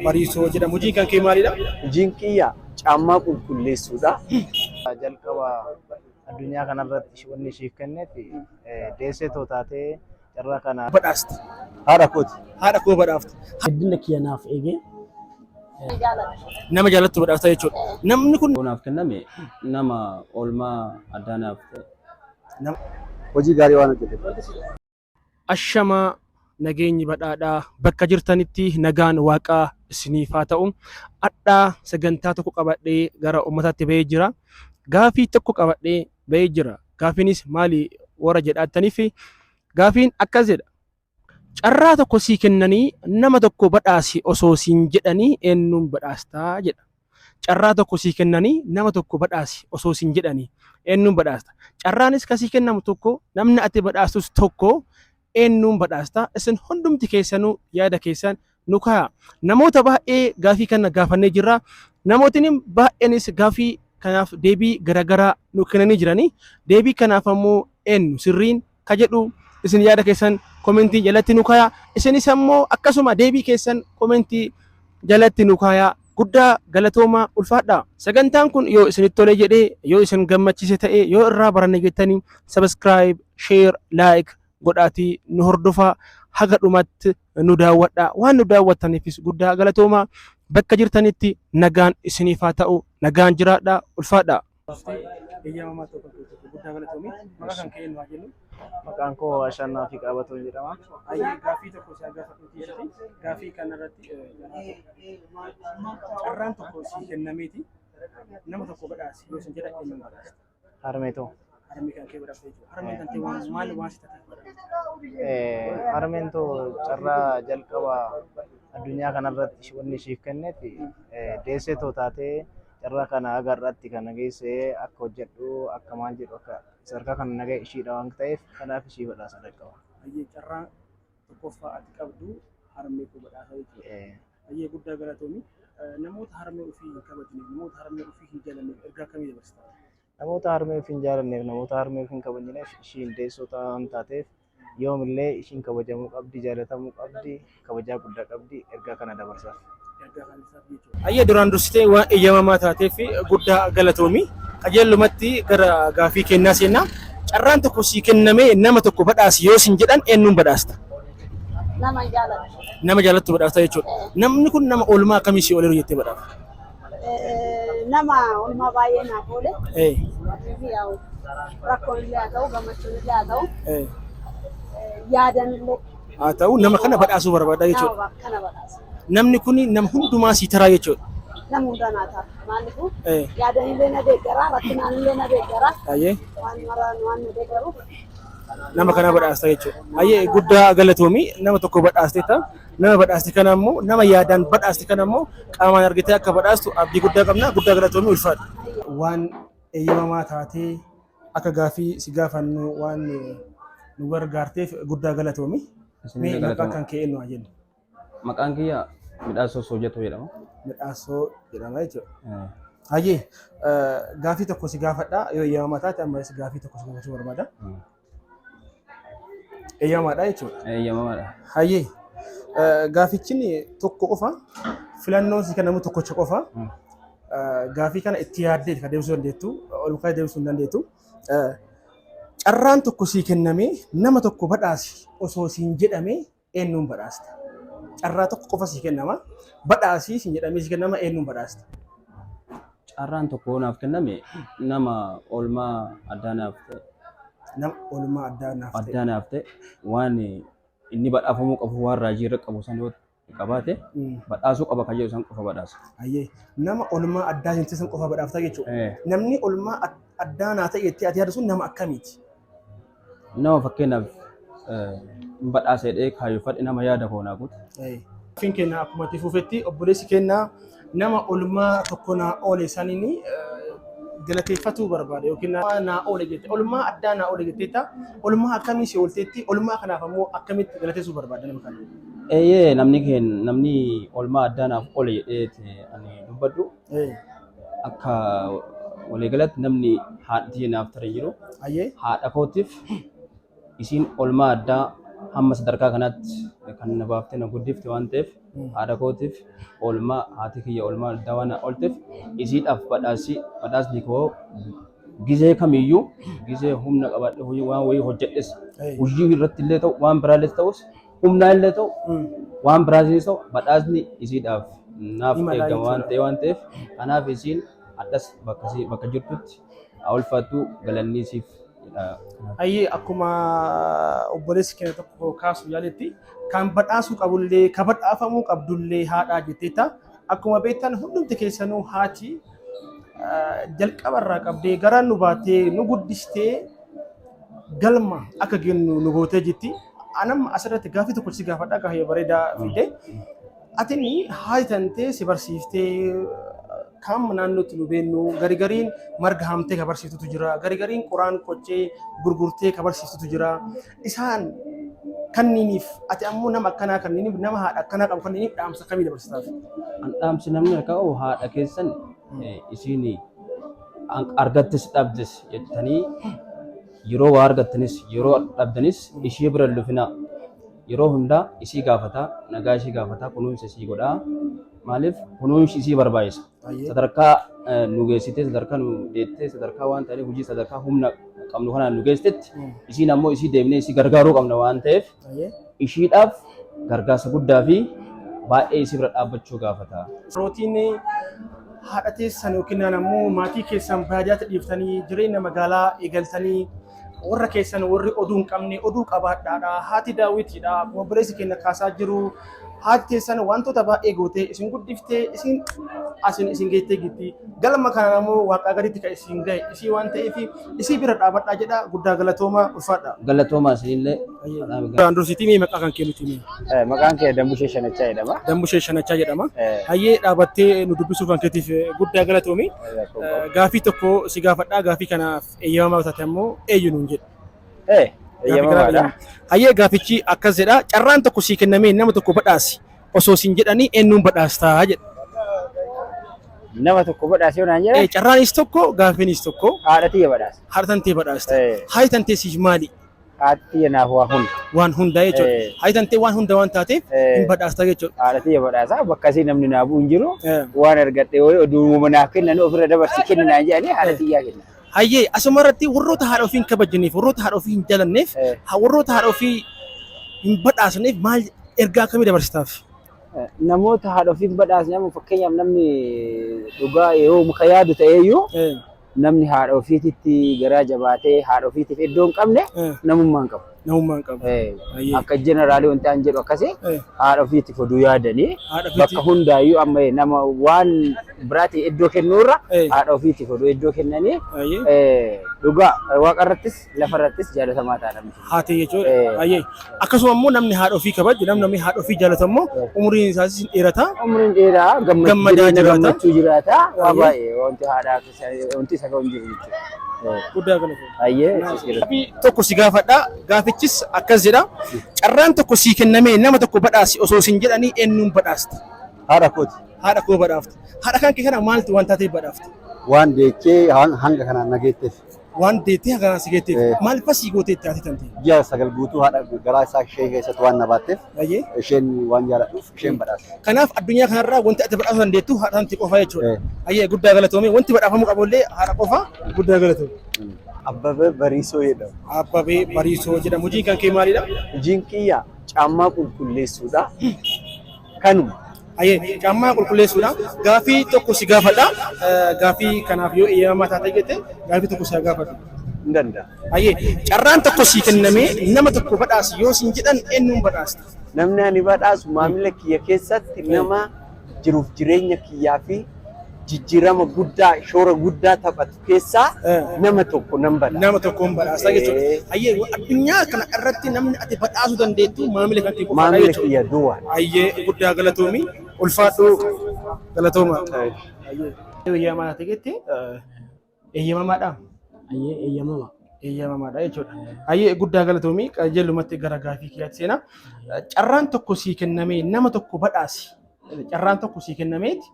Bariisoo jedhama. Hojiin kan kee maalidha? Hojiin kiyya caammaa qulqulleessuudha. Jalqaba addunyaa kanarratti wanni ishiif kenneef deessee too taatee carraa kana. Badhaasti. Haadha kooti. Haadha koo badhaafte. Guddina kiyya naaf eegee. Nama jaalattu badhaafta jechuudha. Namni kun. Naaf kenname nama oolmaa addaa naaf ta'e. Hojii gaarii waan hojjeteef. Ashamaa, nageenyi badhaadhaa bakka jirtanitti nagaan waaqaa isiniif haa ta'u. Adhaa sagantaa tokko qabadhee gara uummataatti bahee jira. Gaafii tokko qabadhee bahee jira. Gaafiinis maali warra jedhaattaniif gaafiin akkas jedha. Carraa tokko sii kennanii nama tokko badhaasi osoo siin jedhanii eenyuun badhaastaa jedha. Carraa tokko sii kennanii nama tokko badhaasi osoo siin jedhanii eenyuun badhaasta? Carraanis ka sii kennamu tokko, namni ati badhaastus tokko, eenyuun badhaasta? Isin hundumti keessanuu yaada keessan nu kaa'a. Namoota baay'ee gaafii kana gaafannee jirra. Namootni baay'eenis gaafii kanaaf deebii garaagaraa nu kennanii jiranii. Deebii kanaaf ammoo eenyu sirriin ka jedhu isin yaada keessan komentii jalatti nu kaayaa. Isinis ammoo akkasuma deebii keessan komentii jalatti nu kaayaa. Guddaa galatoomaa, ulfaadhaa. Sagantaan kun yoo isinitti tole jedhee, yoo isin gammachiise ta'e, yoo irraa baranne jettanii, subscribe, share, like godhaatii nu hordofaa, haga dhumatti nu daawwadhaa. Waan nu daawwattaniifis guddaa galatoomaa. Bakka jirtanitti nagaan isiniif haa ta'u. Nagaan jiraadhaa, ulfaadhaa. Eeyyamamaa tokko tokko guddaa galatoomi. Maqaa kan ka'e nu haa jennu. Maqaan koo Ashannaa fi Qabatoo jedhama. Ayyee, gaaffii tokko si gaafadhuuti. Gaaffii kanarratti carraan tokko si kennameeti. Nama tokko badhaasi yoo isin jedha, eenyuun badhaasta? Harmee too. Harmee kan kee badhaasta jechuudha. Harmeen kan kee waan maal waan si taate badhaasta? Harmeen too carraa jalqaba addunyaa kanarratti wanni ishiif kenneef deessee too taatee carraa kana haga har'aatti kana geessee akka hojjedhu, akka maal jedhu, akka sadarkaa kana nagaa ishiidha waan ta'eef, kanaaf ishii badhaasa jalqaba. Ayyee, carraa tokkoffaa ati qabdu harmee koo badhaasa jechuudha. Ayyee, guddaa galatoomi. Namoota harmee ofii hin kabajneef, namoota harmee ofii hin jaalanneef ergaa akkamii dabarsita? Namoota harmee ofii hin jaalanneef, namoota harmee ofii hin kabajneef, ishiin deessoo waan taateef yoomillee ishiin kabajamuu qabdi, jaalatamuu qabdi, kabajaa guddaa qabdi, ergaa kana dabarsaaf. Ergaa kana isaaf jechuudha. Ayyee, duraan dursitee waan eeyyamamaa taateef guddaa galatoomi. Qajeelumatti gara gaafii kennaa seenna. Carraan tokko sii kennamee nama tokko badhaasi yoo sin jedhan, eenyuun badhaasta? Nama jaaladhu. Nama jaalattu badhaasta jechuudha. Namni kun nama oolmaa akkamii sii ooleeru jettee badhaafta? Nama oolmaa baay'ee naaf oole. Yaa'u rakkoon illee haa ta'u, gammachuun illee haa ta'u, yaadan illee. Haa ta'u, nama kana badhaasuu barbaada jechuudha. Nama kana badhaasa. Namni kun nama hundumaa sii taraa jechuudha. Nama hundaa naa ta'a. Maaliifuu yaadan illee na deeggara, rakkinaan illee na deeggara. Waan maraan waan na deeggaruuf. Nama kana badhaasta jechuudha. Ayyee, guddaa galatoomi. Nama tokko badhaaste ta'a. Nama badhaaste kana immoo, nama yaadaan badhaaste kana immoo qaamaan argitee akka badhaastu abdii guddaa qabna. Guddaa galatoomi, ulfaadha. Waan eeyyamamaa taatee akka gaafii si gaafannu waan nu gargaarteef guddaa galatoomi. Isinillee Mee maqaa galatooma. kan kee eenyu haa jennu? Maqaan kiyya Midhaasoo Soojatoo jedhama. Midhaasoo jedhama jechuudha. Hayyee, gaafii tokko si gaafadha, yoo eeyyamamaa taate ammas gaafii tokko si gaafachuu barbaada. Eeyyamamaadha jechuudha. Eeyyamamaadha. Hayyee, gaafichi tokko qofa, filannoon si kennamu tokkocha qofa. Gaafii kana itti yaaddee kan deebisuu dandeettu, ol ka'ee deebisuu hin dandeettu. Carraan tokko sii kennamee nama tokko badhaasi osoo siin jedhamee, eenyuun badhaasta? Carraa tokko qofa sii kennama. Badhaasii siin jedhamee sii kennama, eenyuun badhaasta? Carraan tokko naaf kenname nama oolmaa addaa naaf ta'e. Nama oolmaa addaa naaf ta'e. Addaa naaf ta'e, waan inni badhaafamuu qabu, waan raajii irra qabu san yoo qabaate badhaasuu qaba kan jedhu san qofa badhaasa. Ayyee, nama oolmaa addaa hin san qofa badhaafta jechuudha. Namni oolmaa addaa naa ta'e jettee ati yaaddu sun nama akkamiiti? Nama fakkeenyaaf hin badhaasa jedhee kaayyeffadhe, nama yaada koo naa guute. Gaaffiin keenya akkuma itti fufetti, obboleessi keenya nama oolmaa tokko naa oole saniin galateeffatuu barbaada yookiin naa oole jette, oolmaa addaa naa oole jetteetta, oolmaa akkamii si oolteetti? Oolmaa kanaaf ammoo akkamitti galateessuu barbaada nama kana? Eeyyee, namni keenya, namni oolmaa addaa naaf oole jedhee ani dubbadhu, akka waliigalatti namni haadha naaf tare jiru. Haadha kootiif isiin oolmaa addaa hamma sadarkaa kanaatti kan na baaftee na guddifte waan ta'eef. Haadha kootiif oolmaa haati kiyya oolmaa addaa waan oolteef isiidhaaf badhaasni koo gizee kamiyyuu gizee humna qabaadhe hojii waan wayii hojjedhes hojii irratti illee ta'u waan biraallee ta'us humnaa illee ta'u waan biraatis ta'u badhaasni isiidhaaf naaf Ni malaa eegama waan jechuudha. ta'e waan ta'eef kanaaf isiin hadhas bakka jirtutti haa ulfaattu galanni isiif jedha. Ayyee, akkuma obboleessi keenya tokko kaasu yaaletti, kan badhaasuu qabullee kan badhaafamuu qabdullee haadhaa jetteetta. Akkuma beektan hundumti keessanuu haati jalqaba irraa qabdee garaan nu baattee nu guddistee galma akka gennu nu gootee jirti. Anam asirratti gaaffii tokko si gaafadha, gaaffii bareedaa fide. Atini haati tantee si barsiiftee kam naannootti nu beennu, gari gariin marga haamtee ka barsiiftutu jira, gari gariin qoraan qoccee gurgurtee ka barsiiftutu jira. Isaan kanniiniif ati ammoo nama akkanaa kanniiniif, nama haadha akkanaa qabu kanniiniif dhaamsa kamii dabarsitaaf? An dhaamsi namni harkaa qabu haadha keessan isiin argattes dhabdes jettanii, yeroo waa argattanis yeroo dhabdanis ishee bira hin lufinaa. Yeroo hundaa isii gaafataa, nagaa ishii gaafataa, kunuunsa isii godhaa. Maaliif kunuunsi isii barbaachisa. Sadarkaa nu geessitee, sadarkaa nu deettee, sadarkaa waan ta'eef hojii sadarkaa humna qabnu kanaan nu geessitetti isiin ammoo isii deemnee isii gargaaruu qabna waan ta'eef ishiidhaaf gargaarsa guddaa fi baay'ee isii bira dhaabbachuu gaafata. Rootiin haadha teessan yookiin ammoo maatii keessan baadiyyaatti dhiiftanii jireenya magaalaa eegaltanii warra keessan warri oduu hin qabne oduu qabaadhaadha. Haati daawwitiidha. Akkuma obboleessi keenya kaasaa jiru, haati teessan wantoota baay'ee gootee isin guddiftee isin asin isin geettee gitti. Galma kanaan ammoo waaqaa gaditti kan isin gahe isii waan ta'eef isii bira dhaabadhaa jedha. Guddaa galatooma, ulfaadha. Galatoomaa isinillee. Duraan dursiitii mee maqaa kan kennuti mee? Maqaan kee Dambushee Shanachaa jedhama. Dambushee Shanachaa jedhama. Hayyee, dhaabattee nu dubbisuu kan keetiif guddaa galatoomi. Gaafii tokko si gaafadhaa, gaafii kanaaf eeyyamamaa taate ammoo eenyu nuun jedhu. Eeyyamamaadha. Hayyee, gaafichi akkas jedha. Carraan tokko sii kennamee nama tokko badhaasi osoo siin jedhanii eenyuun badhaastaa jedha. Nama tokko badhaase yoo naan jedhan, Carraanis tokko, gaafiinis tokko. Haadha tiyya badhaasa. Haadha tantee badhaasta. Haati tantee siif maali? Haadha tiyya naaf waa hunda. Waan hunda jechuudha. Haati tantee waan hunda waan taateef hin badhaasta jechuudha. Haadha tiyya badhaasa, bakka isii namni naa bu'u hin jiru. Waan argadhe wayii oduuma naaf kennan ofirra dabarsi kenni naan jedhanii haadha tiyyaa kenna. Hayyee, asuma irratti warroota haadha ofii hin kabajneef, warroota haadha ofii hin jalanneef, warroota haadha ofii hin badhaasneef maal ergaa akkamii dabarsitaaf? Namoota haadha ofii hin badhaasne amma fakkeenyaaf namni dhugaa yoo muka yaadu ta'eeyyuu, namni haadha ofiititti garaa jabaatee haadha ofiitiif iddoo hin qabne namummaa hin qabu. Namummaa hin qabu. Akka jeneraalii wanti an jedhu akkasii haadha ofiitiif oduu yaadanii Haadha ofiitii. Bakka hundaayyuu amma nama waan biraatii iddoo kennuurra haadha ofiitiif oduu iddoo kennanii dhugaa waaqa irrattis lafa irrattis jaalatamaa ta'a namni sun. Haati jechuudha. Hayyee. Akkasuma immoo namni haadha ofii kabaju, namni haadha ofii jaalatu immoo umriin isaatis hin dheerata. Umriin dheeraa, Gammadaa jireenya jiraata. Gammachuu jiraata. Waa baay'ee wanti haadhaa keessa wanti isa ga'u hin jiru jechuudha. Guddaa galatoomi. Hayyee. Gaaffii tokko si gaafadha. Gaafichis akkas jedha. Carraan tokko sii kennamee nama tokko badhaasi osoo sin jedhanii eenyuun badhaasta? Haadha kooti. Haadha koo badhaafta. Haadha kan kee kana maaltu waan taateef badhaafta? Waan deechee hanga kanaan nageetteef. Waan deettee hanga kanaan si geetteef. Maal fasii gootee itti haati tante? Ji'a 9 guutuu haadha garaa isaa ishee keessatti waan na baatteef Baay'ee. Isheen waan jaaladhuuf isheen badhaasa. Kanaaf addunyaa kanarraa wanti ati badhaasuu dandeettu haadha tante qofa jechuudha. Hayyee, guddaa galatoomii. Wanti badhaafamuu qabu illee haadha qofa. Guddaa galatoomii. Abbabee Bariisoo jedhama. Abbabee Bariisoo jedhamu. Hojiin kan kee maalidha? Hojiin kiyya caammaa qulqulleessuudha. Kanuma. Hayyee, caammaa qulqulleessuudha. Gaaffii tokko si gaafadha. Gaaffii kanaaf yoo eeyyamamaa taate jette gaaffii tokko si haa gaafadhu. Hin danda'a. Hayyee, carraan tokko sii kennamee nama tokko badhaasi yoo siin jedhan eenyuun badhaasta? Namni ani badhaasu maamila kiyya keessatti nama jiruuf jireenya kiyyaa fi jijjiirama guddaa shoora guddaa taphatu keessaa nama tokko nan badhaasa. Nama tokkoon badhaasa jechuudha. Hayyee, addunyaa kana irratti namni ati badhaasuu dandeettu maamila kan kee qofaadha Maamila jechuudha. kiyya duwwaa. Hayyee, guddaa galatoomi. Ulfaadhu, galatooma. Hayyee. Eeyyamamaa taate jette, eeyyamamaadha. Hayyee, eeyyamama. Eeyyamamaadha jechuudha. Hayyee, guddaa galatoomi. Qajeelumatti gara gaafii kiyyaatti seenaa. Carraan tokko sii kennamee nama tokko badhaasi. Carraan tokko sii kennameeti.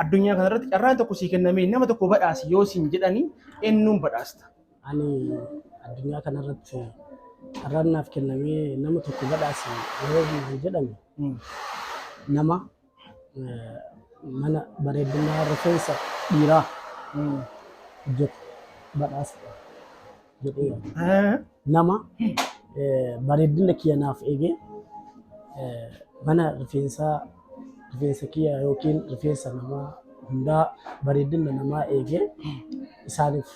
Addunyaa kanarratti carraan tokko sii kennamee nama tokko badhaasi yoo siin jedhanii eenyuun badhaasta? Ani addunyaa kanarratti carraan naaf kennamee nama tokko badhaasi yeroo naan jedhame Nama mana bareedinaa rifeensa dhiiraa hojjetu badhaasa jedhee yaada. Nama bareedina kiyya naaf eegee mana rifeensaa rifeensa kiyya yookiin rifeensa namaa hundaa bareedina namaa eegee isaaniif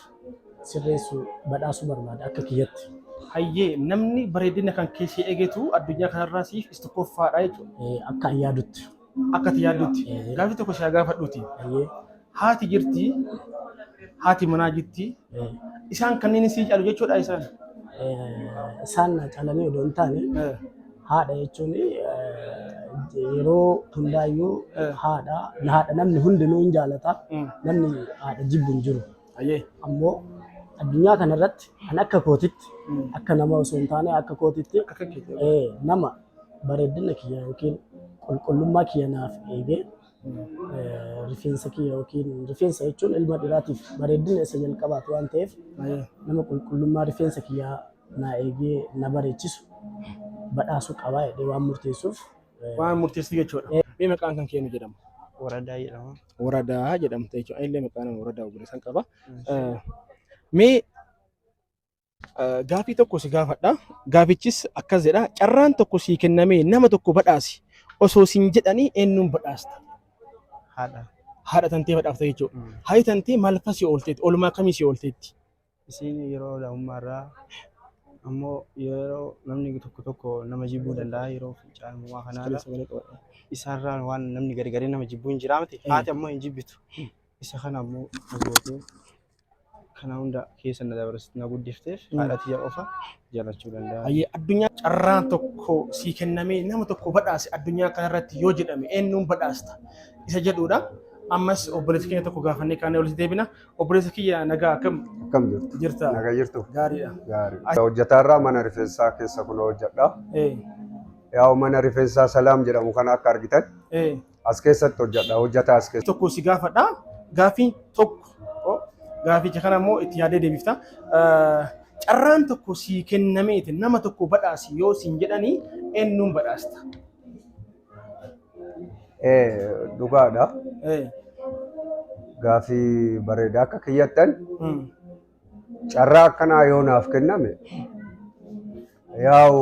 sirreessu badhaasuu barbaada akka kiyyatti. Hayyee, namni bareedina kan keessee eegetu addunyaa kanarraa siif isa tokkoffaadha jechuudha. Akka an yaadutti. Akka ati yaaddutti. Gaaffii tokko si haa gaafadhuuti. Hayyee. Haati jirti, haati manaa jirti. Isaan kanneen sii caalu jechuudha isaan. Isaan na caalanii odoo hin taane, haadha jechuun yeroo hundaayyuu haadha haadha namni hundinuu hin jaalata. Namni haadha jibbu hin jiru. Ammoo addunyaa kanarratti kan akka kootitti, akka nama osoo hin taane akka kootitti, Akka keetti. nama bareedina kiyya yookiin qulqullummaa kiyya naaf eegee, rifeensa kiyya yookiin rifeensa jechuun ilma dhiiraatiif bareedina isa jalqabaati waan ta'eef, nama qulqullummaa rifeensa kiyyaa naa eegee na bareechisu badhaasuu qabaa jedhee waan murteessuuf. Waan murteessu jechuudha. Mee maqaan kan kennu jedhama? Waradaa jedhama. Waradaa jedhamta jechuudha. Illee maqaa nama Waradaa obboleessan qaba. Mee gaafii tokko si gaafadha. Gaafichis akkas jedha. Carraan tokko sii kennamee nama tokko badhaasi osoo siin jedhanii eenyuun badhaasta? Haadha. Haadha tantee badhaafta jechuudha. Haadhi tantee maal fa si oolteetti? Oolmaa akkamii si oolteetti? Isiin yeroo daa'imummaa ammoo yeroo namni tokko tokko nama jibbuu danda'a yeroo fincaa'ummaa kanaarra isaarraa waan namni gargaree nama jibbuu hin jiraa miti. Haati ammoo hin jibbitu. Isa kana ammoo na gootee kana hunda keessa na dabarsite na guddifteef haadha tiyya qofa jaalachuu danda'a. Hayyee, addunyaa carraan tokko sii kennamee nama tokko badhaase addunyaa kanarratti yoo jedhame eenyuun badhaasta isa jedhudha. Ammas obboleessa keenya tokko gaafannee kaanee walitti deebina. Obboleessa kiyya, nagaa, akkam? Akkam jirtu? Jirta? Nagaa jirtu? Gaariidha. Gaarii. Hojjetaarraa mana rifeensaa keessa kun hojjedha. Yaa'u mana rifeensaa Salaam jedhamu kana akka argitan as keessatti hojjedha. Hojjetaa as keessa. Tokko si gaafadha. Gaaffiin tokko, gaaficha kana immoo itti yaadee deebifta. Carraan tokko sii kennameeti nama tokko badhaasi yoo siin jedhanii eenyuun badhaasta? Dhugaadha. Gaaffii bareedaa. Akka kiyyattan carraa akkanaa yoo naaf kenname, yaa'u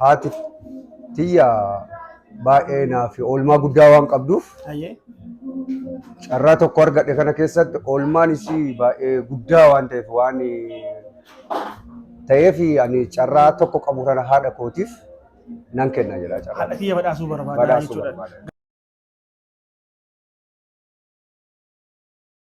haati tiyya baay'ee naaf oolmaa guddaa waan qabduuf, carraa tokko argadhe kana keessatti oolmaan isii baay'ee guddaa waan ta'eef ani carraa tokko qabu kana haadha kootiif nan kenna jedha carraa. Haadha kiyya badhaasuu barbaada Badhaasuu jechuudha. barbaada.